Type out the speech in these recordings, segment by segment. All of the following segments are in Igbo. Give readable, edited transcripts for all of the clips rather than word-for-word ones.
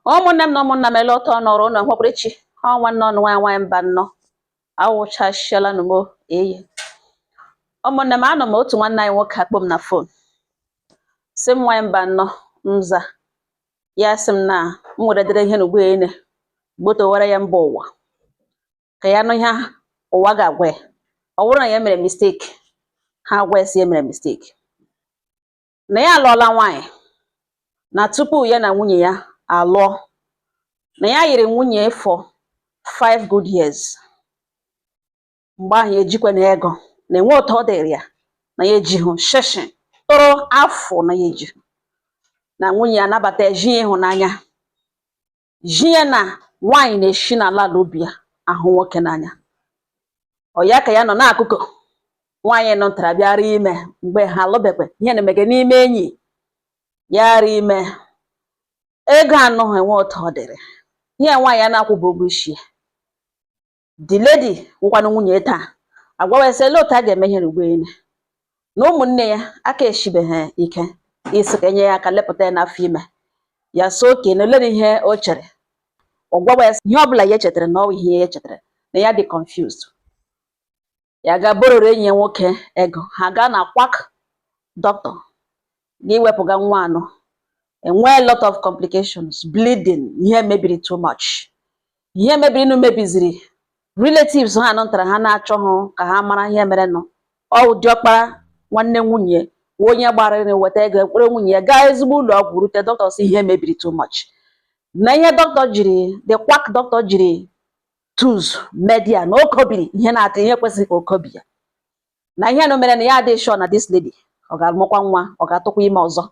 Ụmụnne m na ụmụnna m, ele ụtọ nọrọ ụnụ nwekwara echi. Ọ nwanne ọnụ nwaanyị nwaanyị mba nnọọ awụchasịala nụ m eyi. Ụmụnne m, anọ m otu nwanne anyị nwoke akpọ m na phone, sị m, "Nwaanyị mba nnọọ." Nza ya, sị m na m were dere ihe n'ugbu ene gbotowara ya mba ụwa ka ya nụ ihe ụwa ga-agwa ya. Ọ bụrụ na ya mere mistake, ha agwa ya sị ya mere mistake, na ya alụọla nwaanyị, na tupu ya na nwunye ya alụọ, na ya yiri nwunye for 5 good years. Mgbe ahụ ejikwa na ego na enwe otu ọ dịrị ya na ya ejighị shishi tụrụ afọ, na ya ejighị na nwunye ya anabata ya, ji ya ịhụnanya, ji ya na nwaanyị na-esi n'ala ala obi ya ahụ nwoke n'anya. Ọ ya ka ya nọ n'akụkụ nwaanyị nọ ntara bịara ime mgbe ha alụbekwe ihe na-emege n'ime enyi ya ara ime ego anọghị enwe otu ọ dịrị ihe nwaanyị ya na-akwụba ụgwọ isi ya. The lady nwụkwanụ nwunye taa agwawa ya sị ele otu a ga-eme ihe n'ugbo ene na ụmụnne ya aka eshibeghị ike isi ka enye ya aka lepụta ya n'afọ ime ya. So oke na ole ihe o chere, ọ gwawa ya ihe ọbụla ya chetara na ọ bụ ihe ya chetara na ya dị confused. Ya ga bororo enyi ya nwoke ego, ha gaa na quack doctor ga iwepụga nwa anọ. Enwee lot of complications, bleeding, ihe mebiri too much. Ihe mebiri nụ mebiziri relatives ha nọtara, ha na-achọghị ka ha mara ihe mere nụ. Ọ diọkpara nwanne nwunye wụ onye gbarịrị weta ego ekpere nwunye ya gaa ezigbo ụlọ ọgwụ. Rute, dọkịta sị ihe mebiri too much, na ihe dọkịta jiri, the quack doctor jiri tools media na o kobiri ihe na-atụ ihe kwesịrị ka o kobi ya, na ihe nụ mere na ya adịghị sure na this lady ọ ga-amụkwa nwa, ọ ga-atụkwa ime ọzọ.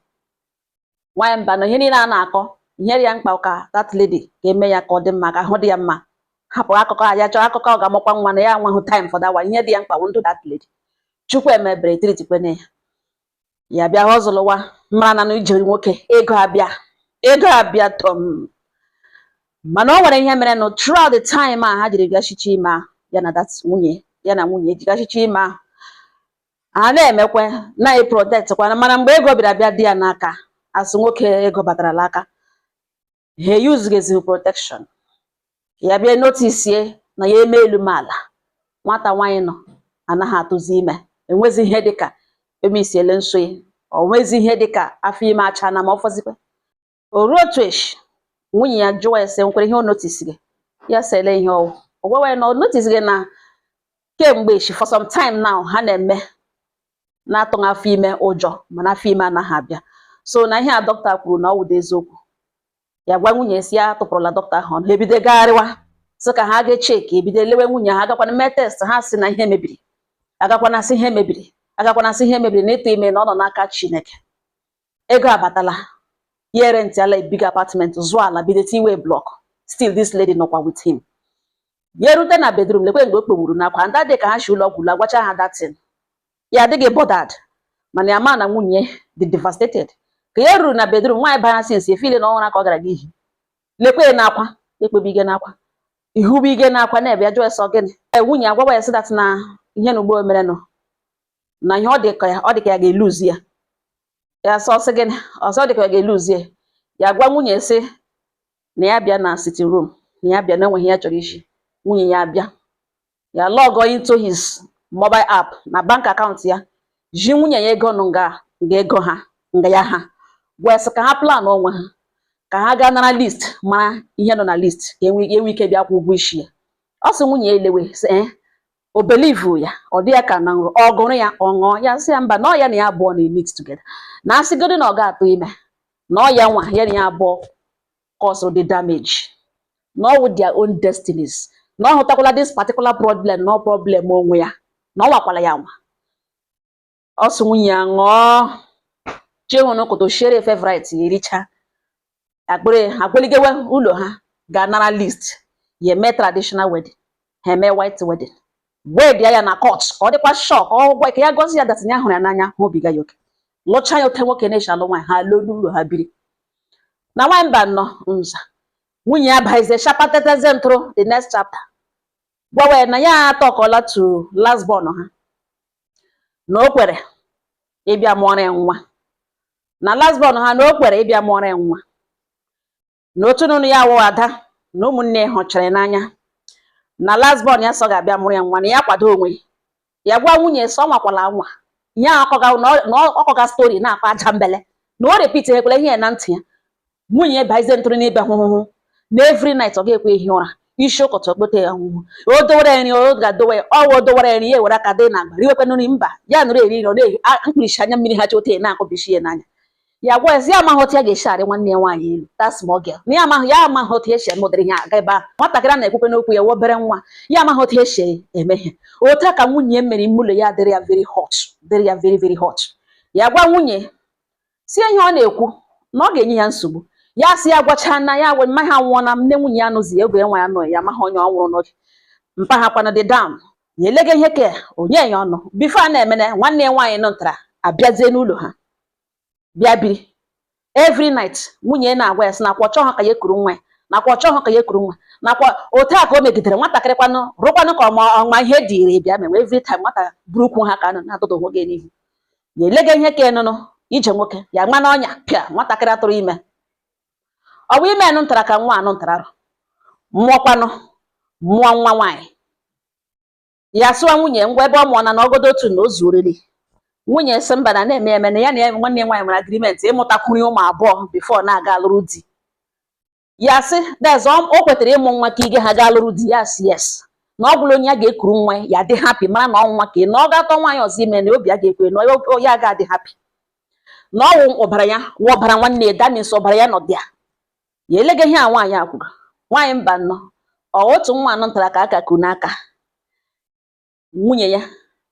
Nwaanyị mba na ihe niile a na-akọ, ihe dị ya mkpa ka that lady ga-eme ya ka ọ dị mma, ka ahụ dị ya mma. Hapụ akụkọ a, ya chọọ akụkọ ọ ga-amụkwa nwa, na ya enweghị time for that one. Ihe dị ya mkpa bụ ndụ that lady. Chukwu emebere treatkwene ya, ya bịa họzụlụwa mara na ije nwoke ego abịa, ego abịa tọm. Mana o nwere ihe mere nụ throughout the time a ha jiri gashicha ime ahụ, ya na that nwunye ya na nwunye ji gashicha ime ahụ, ha na-emekwe na-eprotect kwana. Mana mgbe ego bịara bịa dị ya n'aka, asị nwoke ego batarala aka, ha eyuzugezi protection. Ya bịa noticie na ya eme elu ma ala, nwata nwaanyị nọ anaghị atụzi ime, enwezi ihe dịka emisiele nso ya, o nwezi ihe dịka afọ ime acha na ma ọ fọzikwe. O ruo otu echi, nwunye ya jụọ ya sị nkwere ihe o notice gị. Ya sele ihe ọwụ, ọ gwawa ya na o notice gị na kemgbe echi, for some time now, ha na-eme na-atụghị afọ ime ụjọ, mana afọ ime anaghị abịa. So na ihe a dọkịta kwuru na ọ wụdo eziokwu. Ya gwa nwunye si ya tụpụrụla dọkịta ahụ ọnụ. Ha ebido gagharịwa sị ka ha ga cheki, ebido lewe nwunye ha, agakwana mee test, ha sị na ihe mebiri, agakwana sị ihe mebiri, agakwana sị ihe mebiri, na ịtụ ime na ọ nọ n'aka Chineke. Ego abatala, ya rent ala big apartment, zụọ ala, bido tiwe block. Still this lady nọkwa with him. Ya erute na bedroom, lekwe mgbe o kpogburu n'akwa ndị dị ka ha si ụlọ ọgwụ la gwacha ha datin. Ya adịghị bothered, mana ya ma na nwunye dị devastated. Ka ya ruru na bedroom, nwaanyị bara since efile na ọhụrụ ka ọ gara gị ihi, lekwe ya n'akwa, ekpebige n'akwa, ihubige n'akwa na-ebe. Ya jụọ ya sọ gịnị. Ee, nwunye agwawa ya sị that na ihe na ugbo merenụ na ihe ọ dị ka ya, ọ dị ka ya ga-eluzi ya. Ya sọ sị gịnị ọzọ, dị ka ya ga-eluzi ya. Ya gwa nwunye sị na ya bịa na sitting room, na ya bịa na enweghị ya chọrọ isi. Nwunye ya bịa, ya log into his mobile app na bank account ya, ji nwunye ya ego nụ nga nga ego ha nga ya, ha gwa sị ka ha plan onwe ha, ka ha gaa nara list, mara ihe nọ na list, ka enwe ike bịa kwụ ụgwọ isi ya. Ọ sị nwunye ya elewe sị eh, o believe ya, ọ dị ya ka na nrọ. Ọ gụrụ ya, ọ ṅụọ ya, sị ya mba, na ọ ya na ya abụọ na meet together, na asịgodo na ọ ga-atụ ime, na ọ ya nwa ya na ya abụọ cause the damage, na ọ wụ their own destinies, na ọ hụtakwala this particular problem, na ọ problem onwe ya, na ọ nwakwala ya nwa. Ọ sị nwunye ya ṅụọ chinwụ n'ụkụtụ shere favorite ya, ericha akpịrị akpịrịgewe ụlọ, ha ga-anara list, ya eme traditional wedding, ha eme white wedding, wed ya na court, ka ọ dịkwa sure, ka ọ gwa ka ya gosi ya that ya hụrụ ya n'anya, hụ obiga ya oke, lụcha ya ote nwoke na-echi alụ nwaanyị, ha lụọ n'ụlọ ha biri na nwaanyị mba nnọọ nza. Nwunye ya bazie shapateteze ntụrụ the next chapter, gwawa ya na ya atọkọla to last born ha, na o kwere ịbịa mụọrọ ya nwa, na last born ha, na o kwere ịbịa mụọrọ ya nwa. Na otu nụnụ ya wụ ada na ụmụnne ya hụchara ya n'anya, na last born ya sọ ga-abịa mụrụ ya nwa, na ya kwado onwe ya. Gwa nwunye sọ nwakwala nwa ya akọga na ọkọga story na-akọ aja mbele na o repeat ekwela ihe ya na ntị ya. Nwunye ya bazie ntụrụ n'ibe hụhụhụ na every night ọ ga-ekwe ehi ụra, isi ụkọtụ okpote ya nwụhụ. O dowere ya nri, ọ ga-adowe ya ọwụ, o dowere ya nri, ya ewere aka dị na agba riwekwa nri. Mba, ya nụrụ eri nri, ọ na-ehi mkpirisi anya mmiri ha chote na-akọbishi ya n'anya. Ya gwa ya sị ya amaghị otu ya ga-esi arị nwanne ya nwaanyị elu, that small girl, na ya amaghị, ya amaghị otu esi eme ụdịrị ihe aga ebe ahụ. Nwatakịrị a na-ekwukwe n'okwu ya wụ obere nwa, ya amaghị otu esi eme ihe otu a ka nwunye ya mere ime ụlọ ya dịrị ya very hot, dịrị ya very very hot. Ya gwa nwunye si ihe ọ na-ekwu na ọ ga-enye ya nsogbu. Ya sị ya gwachaa na ya gwa mma ha nwụọ na nne nwunye ya nụzi oge nwa ya nọ ya amaghị onye ọ nwụrụ n'oge mpa ha kwana dị down. Ya elega ihe ka onye ya ọnụ before a na-emene nwanne ya nwaanyị nọ ntara abịazie n'ụlọ ha bịa biri. Every night nwunye ya na-agwa ya sị nakwa ọ chọghị ka ya ekuru nwa ya, nakwa ọ chọghị ka ya ekuru nwa, nakwa otu a ka o megidere nwatakịrị kwanụ rụkwanụ ka ọma ọma ihe dịrị bịa mewe. Every time nwata buru ụkwụ ha ka a nọ na-atụtụ nwoke n'ihu ya elega ihe ka nụnụ ije nwoke ya ma n'ọnya pịa nwatakịrị atụrụ ime. Ọ bụ ime nụ ntara ka nwa anụ ntara arụ mụọkwanụ mụọ nwa nwaanyị. Ya sụwa nwunye ngwa ebe ọ mụọ na ọgodo otu na o zuorili. Nwunye sị mba, na na-eme eme na ya na nwanne ya nwaanyị nwere agreement ịmụtakwuri ụmụ abụọ before na-aga alụrụ di. Ya sị that's o kwetere ịmụ nwa ka ige ha gaa lụrụ di. Ya sị yes, na ọ bụla onye ya ga-ekuru nwa ya dị happy, mara na ọ nwa ka na ọ ga-atọ nwaanyị ọzọ ime na obi ya ga-ekwe na ya ga-adị happy, na ọ wụ ọbara ya, wụ ọbara nwanne ya. That means ọbara ya nọ dị ya. Ya elega ihe a nwaanyị a kwuru. Nwaanyị mba nnọọ, ọ otu nwa anọ ntara ka aka ku n'aka nwunye ya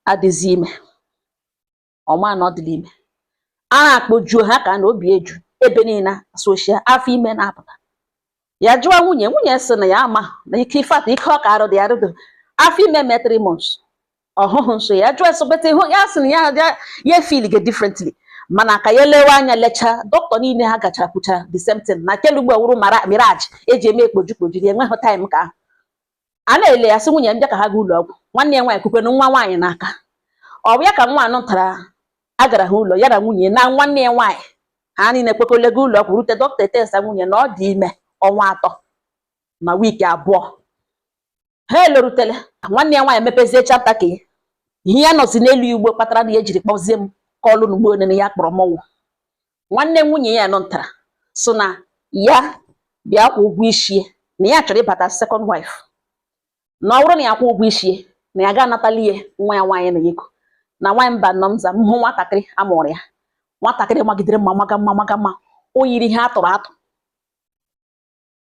adịzi ime, ọma na ọ dịla ime a na-akpọjuo ha ka na obi eju ebe niile soshia afọ ime na-apụta. Ya jụọ nwunye, nwunye sị na ya ama na ike ifeatụ ike ọka arụ dị ya rụdo afọ ime mee 3 months ọhụhụ nso. Ya jụọ esobete ihu ya sị na ya ya ya feel ge differently, mana ka ya lewe anya lechaa dọkịta niile ha gachara kwuchara the same thing na kele ugbu a wuru mara mirage eji eme ekpoju kpojuru ya enweghị time ka ahụ a na-ele ya. Sị nwunye ndị ka ha gaa ụlọ ọgwụ. Nwanne ya nwaanyị kwukwe na nwa nwaanyị n'aka ọ bụ ya ka nwa anọ tara a gara ha ụlọ ya na nwunye na nwanne ya nwaanyị ha niile kwekolego ụlọ ọgwụ rute. Dọkịta etesa nwunye na ọ dị ime ọnwa 3 na wiiki 2. Ha elorutele nwanne ya nwaanyị mepezie chapter ka ya ihe ya nọzi n'elu ya ugbo kpatara na ya ejiri kpọzie m kọlụ n'ugbo onene ya kpọrọ mọnwụ. Nwanne nwunye ya nọ ntara so na ya bịa kwụ ụgwọ isi ya, na ya chọrọ ịbata second wife, na ọ bụrụ na ya kwụ ụgwọ isi ya na ya ga-anatali ya nwa ya nwaanyị na ego. Na nwaanyị mba nọ m za m hụ nwatakịrị a mụrụ ya, nwatakịrị magidere mma maga mma maga mma, o yiri ihe a tụrụ atụ.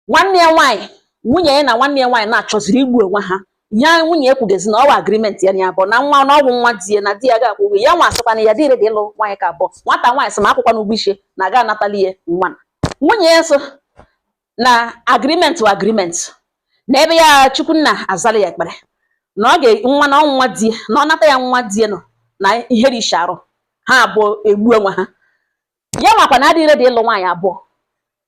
Nwanne ya nwaanyị, nwunye ya na nwanne ya nwaanyị na-achọziri igbu onwe ha. Ya nwunye ekwugezi na ọwa agreement ya na ya bụ na nwa na ọgwụ nwa di ya na di ya ga-akwụ ụgwọ ya. Nwa asịkwa na ya dịrị dị ịlụ nwaanyị ka abụọ. Nwata nwaanyị sị ma akwụkwa n'ụgwọ isi na aga anatali ya nwa. Nwunye ya sị na agreement wụ agreement, na ebe ya Chukwunna azala ya ekpere na ọ ga nwa na ọnwa di ya na ọ nata ya nwa di ya nọ na ihere ishi arụ ha abụọ egbu onwe ha. Ya nwakwa na adịghị dị ịlụ nwaanyị abụọ.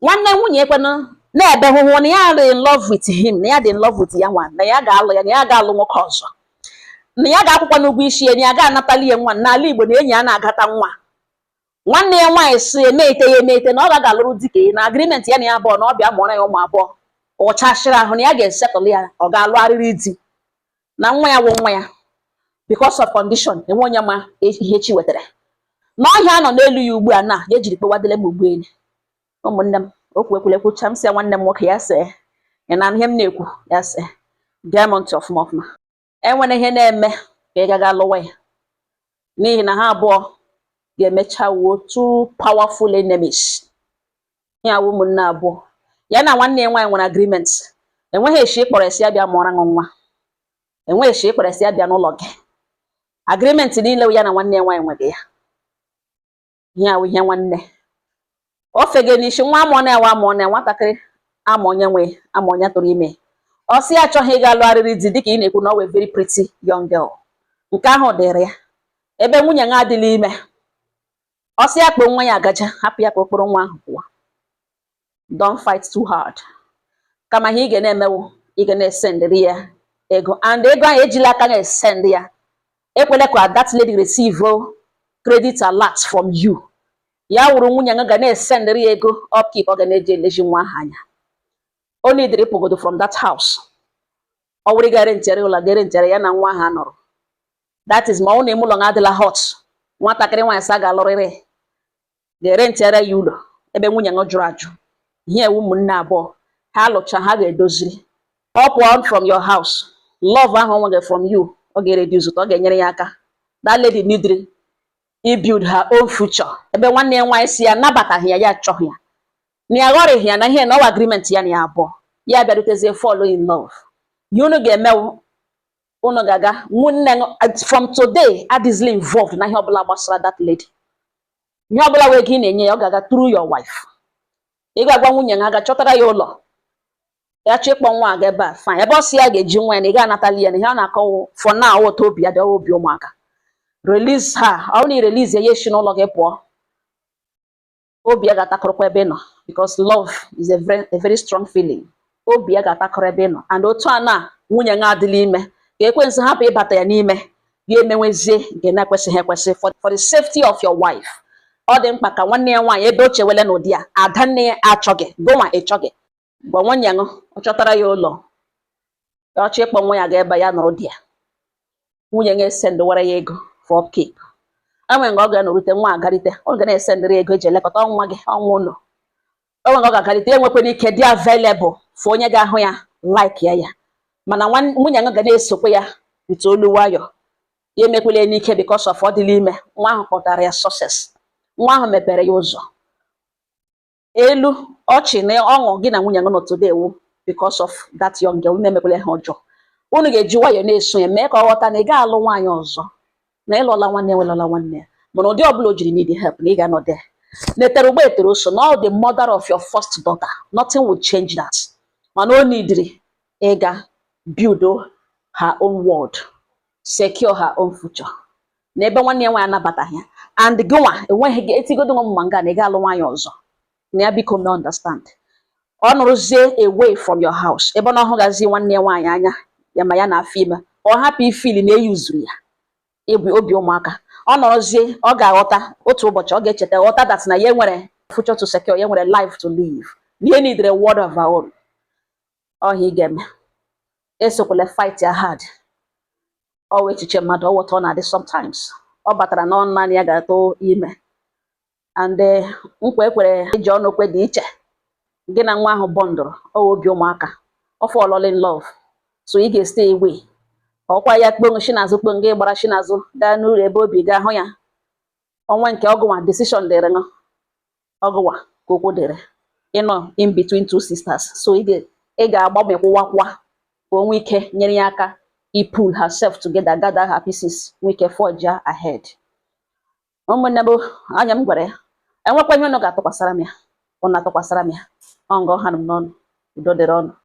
Nwanne nwunye ekwenụ na-ebe hụhụ na ya dị in love with him, na ya dị in love with ya nwa, na ya ga-alụ ya, na ya ga-alụ nwoke ọzọ, na ya ga-akwụkwa n'ụgwọ isi ya, na ya ga-anatali ya nwa. N'ala Igbo na enyi ya na-agata nwa. Nwanne ya nwaanyị si emeite ya emeite na ọ ga alụrụ dike na agreement ya na ya abụọ na ọ bịa mụọrọ ya ụmụ abụọ ụchashịrị ahụ na ya ga-esetụlụ ya, ọ ga-alụgharịrị di na nwa ya wụ nwa ya because of condition enwe onye ma ihe chi wetara na ọhịa nọ n'elu ya ugbu a na ya ejiri kpewadele m ugbu elu. Ụmụnne m, okwu ekwule kwucha m sị ya nwanne m nwoke ya sị ị na ihe m na-ekwu, ya sị gee m ntị ọfụma ọfụma. Enwere ihe na-eme ka ị gaga lụwa ya n'ihi na ha abụọ ga-emecha wuo two powerful enemies. Ya wụ ụmụnne abụọ ya na nwanne ya nwaanyị nwere agreement. Enweghị eshi ịkpọrọ esi ya bịa mụọrọ ṅụ nwa, enweghị eshi ịkpọrọ esi ya bịa n'ụlọ gị. Agreement niile ya na nwanne ya nwaanyị nwere ya. Ihe awụ ihe nwanne o fege n'isi nwa amụọ na ewe amụọ na nwatakịrị ama onye nwe ama onye tụrụ ime. Ọ sị ya achọghị ịga lụgharịrị di dịka ị na-ekwu na ọ wee very pretty young girl nke ahụ dịrị ya ebe nwunye ya adịla ime. Ọ sị ya kpoo nwa ya agaja hapụ ya ka okporo nwa ahụ pụwa. Don't fight too hard, kama ihe ị ga na-emewu, ị ga na-esendịrị ya ego, and ego ahụ ejila aka na-esend ya. Ekwela ka that lady receive credit alert from you. Ya wụrụ nwunye ya ga na-esendịrị ya ego upkeep, ọ ga na-eji eleji nwa ahụ anya. O nidiri ịpụgodo from that house. Ọ wụrụ ga rentere ụlọ, ga rentere ya na nwa ahụ nọrọ. That is, ma ọ na ime ụlọ adịla hot. Nwatakịrị nwaanyị sa ga-alụrịrị ga-erentere ya ụlọ ebe nwunye ya jụrụ ajụ. Ihe ewu ụmụnne abụọ ha lụcha, ha ga-edoziri. Ọ pụọ from your house, love ahụ ọ nweghị from you, ọ ga-ereduce, ọ ga-enyere ya aka. That lady needed i build her own future. Ebe nwanne ya nwaanyị si ya nabataghị ya, ya achọghị ya, na ya ghọrịghị ya na ihe na ọwa agreement ya na ya abụọ, ya bịarutezie fall in love. Ihe unu ga-eme, unu ga-aga nwunne from today adịzila involved na ihe ọbụla gbasara that lady. Ihe ọbụla wee gị na-enye ya, ọ ga-aga through your wife. Ị ga-agwa nwunye ha ga chọtara ya ụlọ. Ya chọ ịkpọ nwa aga ebe a, fine. Ebe ọ sị ya ga-eji nwa ya na ị ga-anatali ya, na ihe ọ na-akọwụ for now, otu obi ya dị, obi ụmụaka. Release her. Ọ bụrụ na ị release ya, ya esi n'ụlọ gị pụọ, obi ya ga-atakọrọkwa ebe ị nọ, because love is a very strong feeling. Obi ya ga-atakọrọ ebe ị nọ. And otu a na nwunye ya adịla ime, ka ekwensu hapụ ịbata ya n'ime ya, emenwezie nke na-ekwesịghị ekwesị. For the safety of your wife, ọ dị mkpa ka nwanne ya nwaanyị ebe o chewele n'ụdị a ada nne ya achọghị gụnwa ịchọghị, gwa nwunye ya ọ chọtara ya ụlọ. Ya ọchọ ịkpọ nwa ya ga ebe ya nọrọ di ya, nwunye ya esendwara ya ego for upkeep. Enwere mgbe ọ ga-anọrute nwa agarite, ọ ga na-esendịrị ego eji elekọta ọnwa gị ọnwa ụlọ. O nwere ọ ga-agarite, enwekwana ike dị available for onye ga-ahụ ya, like ya. Mana nwunye ya ga na-esokwa ya with olu nwayọ. Ya emekwela ya n'ike because of ọ dịla ime. Nwa ahụ kpọtara ya success, nwa ahụ mepere ya ụzọ elu ọchị na ọṅụ. Gị na nwunye gị nọ today wu because of that young girl. Unu emekwela ihe ọjọọ. Unu ga-eji nwayọọ na-eso ya, mee ka ọ ghọta na ị ga-alụ nwaanyị ọzọ, na ịlụọla nwanne ya, welọla nwanne ya. Mana ụdị ọbụla o jiri need help, na ị ga-anọ there. Netere ugbo etere oso na all the mother of your first daughter, nothing will change that. Mana o nidiri ịga build her own world, secure her own future, na ebe nwanne ya nwaanyị anabataghị ya. And gịnwa enweghị gị etigodo nwa mma nga na ị ga-alụ nwaanyị ọzọ na ya. Biko me understand, ọ nụrụzie away from your house, ebe ọ na ọhụgazi nwanne ya nwaanyị anya ya, ma ya na afọ ime, ọ hapụ ifili na eyuzuru ya ịbụ obi ụmụaka. Ọ nọrọzie, ọ ga-aghọta otu ụbọchị, ọ ga-echeta, ghọta that na ya nwere future to secure, ya nwere life to live, na ihe needed a word of our own. Ọhịa ị ga-eme, esokwala fight ya hard. Ọ wụ echiche mmadụ, ọ wụta ọ na-adị sometimes. Ọ batara n'ọnụ naanị ya ga-atụ ime and nkwa ekwere eji ọnụ kwe dị iche. Gị na nwa ahụ bọndụrụ, ọ wụ obi ụmụaka, ọ fall in love, so ị ga-stay away. Ọkwa ya kpong shi n'azụ, kpong gị gbara shi n'azụ gaa n'ụlọ ebe obi gaa hụ ya. Ọnwa nke ọgụnwa decision dịrị ṅụ, ọgụnwa ka okwu dịrị ịnọ in between two sisters. So ị ga-agbanwe kwụwakwa ka o nwee ike nyere ya aka i pull herself together, gather her pieces, nwee ike forge ahead. Ụmụnne m, anya m gwara ya, enwekwa ihe unu ga-atụkwasara m ya, unu atụkwasara m ya. Ọ nga ọha m n'ọnụ. Udo dịrị ọnụ.